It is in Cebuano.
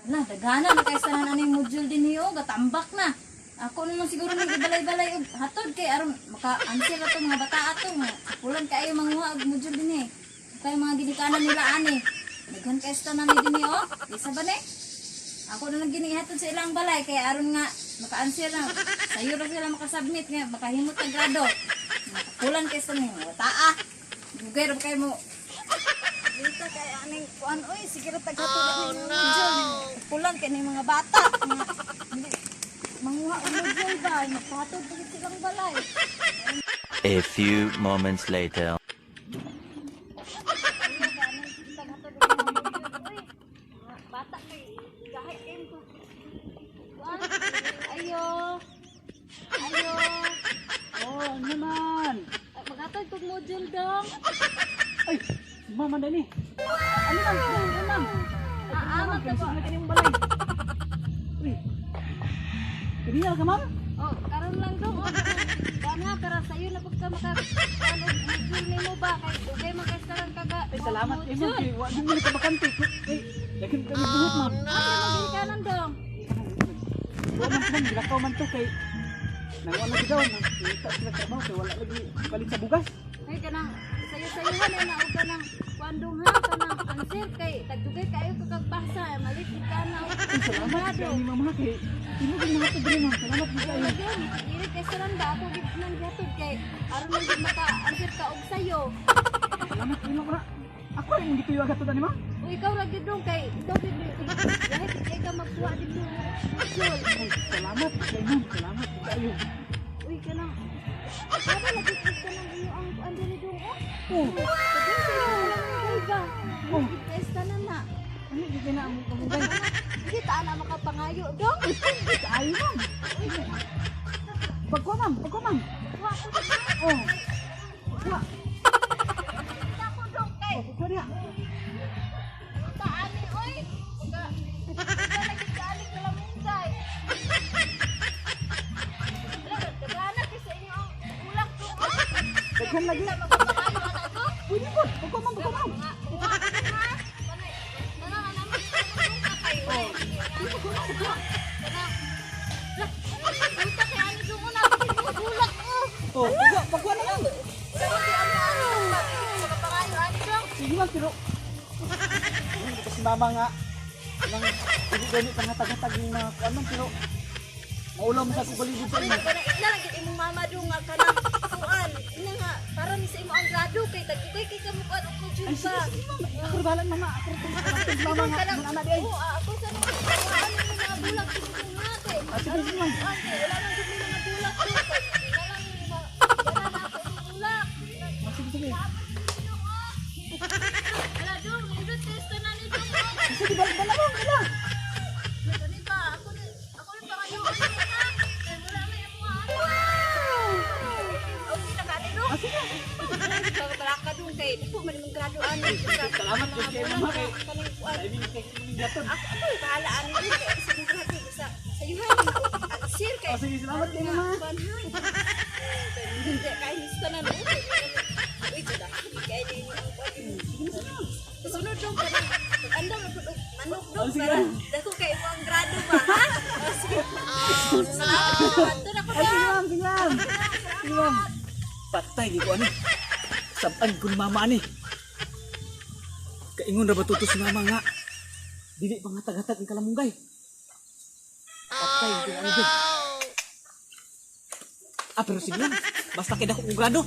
Ala, daghana na kay sa aning module din niyo, gatambak na. Ako na lang siguro nang ibalay-balay og hatod kay aron maka-answer ato mga bata ato nga kulang kaayo manguha og module din eh. Kay mga ginikanan nila ani. Daghan kay sa tanan ni dinhi oh. Isa ba ni? Ako na lang ginihatod sa ilang balay kay aron nga maka-answer na. Sayo ra sila makasubmit nga makahimot ang grado. Kulang kay sa mga bata. Dugay ra kay mo. Dito kay aning kuan oy, sige ra taghatod ani mga module. Kulang kay ning mga bata. Mga manguha og module ba, maghatod pa gid silang balay. A few moments later. Taghatod og mga module oy. Mga bata kay gahi kay ko. Kuan, ayo. Ayo. Oh, ano man? Ay, maghatod kog module dong. Ay, si mama dani. Ano man? Ano ma'am? Ah, Ma'am, ah, kaya na kaniyang balay. Uy. Kaniya ka, ma'am? Oh, karon lang dong. Oh, kuan ha, karon sayo na pud ka maka kuan og module nimo ba kay dugay man kay karon kaga. Ay, salamat eh, ma'am. Kay wa mo ka bakante. Ay, daghan kami buhok, ma'am. Ano man kanan dong? Wa man ma'am, gilakaw man to kay nangwa lagi daw, nang kita sila trabaho kay wala lagi balik sa bugas. Ay kanang sayo-sayuhan ay naog ka ng kuan dong ha, kanang answer kay tagdugay kayo ka kagbasa, malit gid ka na. Ay, salamat kay ni ma'am ha kay imo gyud mga to diri, ma'am. Salamat gid kayo. Lagi dili kay saran ba ako gid nang gihatod kay aron man gid maka answer ka og sayo. Salamat kay ma'am. Ako rin mong gituyo agad to dani, ma'am. O ikaw ra gid dong kay ikaw gid lahi gid kay ka magkuha dito. Module. Ay, salamat kay ma'am. Salamat gid kayo. Uy kanang para lagi kay kanang inyo ang kuan diri dong oh. Oh, Sabihin sa inyo lang ang ba? Oh. Gid kay tanan na. ano gid na ang pamugay? Hindi ta na makapangayo dong. Kaayo, ma'am. Pagkuha, ma'am. Pagkuha, ma'am. Wa ko dong. Oh. Pagkuha. Ako dong kay Oh, pagkuha niya. ta ani oy. Uga. Uga lagi ka ani kalamunggay. Ala, dagana kay sa inyo ang ulak dong. Oh. Daghan lagi. Ta makapangayo ana ko. Pwede po. Pagkuha, ma'am. Pagkuha, ma'am. Mga kuha ko dong, ha. Kanay. Nana na naman kay. Kana. Lah, puta kay ani dong na bulak oh. Oh, pagkuha. Pagkuha na, ma'am. Sa di ano ani dong ba? Makapangayo ani dong. Sige, ma'am. Pero, ano ko si mama nga. Nang, hindi gani pangatag-hatag yung mga kuan, ma'am. Pero, maulaw mo sa akong baligid sa Uy, inyo. kana ina lang gid imong mama dong nga kanang kuan. Ina nga para ni sa imo ang grado kay tagdugay kay kamo kuan og module Ay, sige, ba. sige, ma'am. Ako rin bahala, mama. Ako rin bahala, mama nga. Kanang Mga anak di ay. Oo, ako sa nung kuan mo mga bulak dito nga kay. Ah, sige, sige, ma'am. Kuan kay wala man gid may mga bulak do kay. Ina lang ma wala na ako og bulak. Ah, sige, sige. Ala dong, nindot test na ni dong. Ah, sige, balik balik, ma'am. Wala. Kani ba ako ni pangayo ha. Kay wala may imo ano. Okay na ka ni dong. Ah, sige. Pagbalaka dong kay dako man imong grado ani. Salamat gid kay mama kay. Kaning kuan. Ay, kay imong gatod. Ako bahala ani dong kay sa imong grado sa sayuhan na answer kay. Ah, sige, salamat kay mama. Kuan ha. Hindi kay mista na no. Uy, kada kay ni ang kuan. Kasunod dong kanang andam na pud og manok dong Oh, sige. para dako kay imo ang grado ba ha? Oh, sige. Salamat. Adto na ko Ay, sige, dong. ma'am. Sige, ma'am. Sige, ma'am. Patay, di ko ani. Sabaan ko ni mama ani. Kaingon ra ba tuto si mama nga? Dili pa nga ang kalamunggay. Patay ko ani dun. Ah, pero sige lang. Basta kay dako kong grado.